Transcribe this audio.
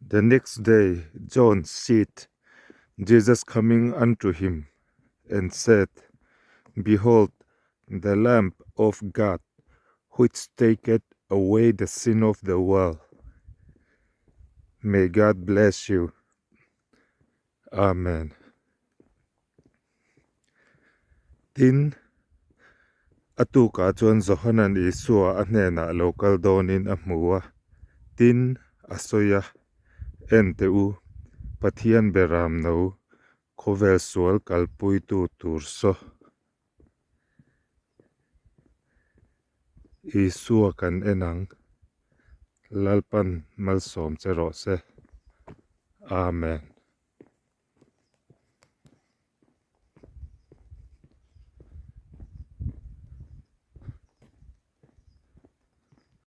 The next day John seeth Jesus coming unto him and said, Behold the Lamb of God which taketh away the sin of the world. May God bless you. Amen. Tin, a tukah chuan Johanan Isua a hnenah lo kal dawnin a hmu a, tin, a sawi a, En teh u, Pathian beram no, khawvel sual kalpuitu tur saw. Isua kan en ang, Lalpan malsawm che rawh se. Amen.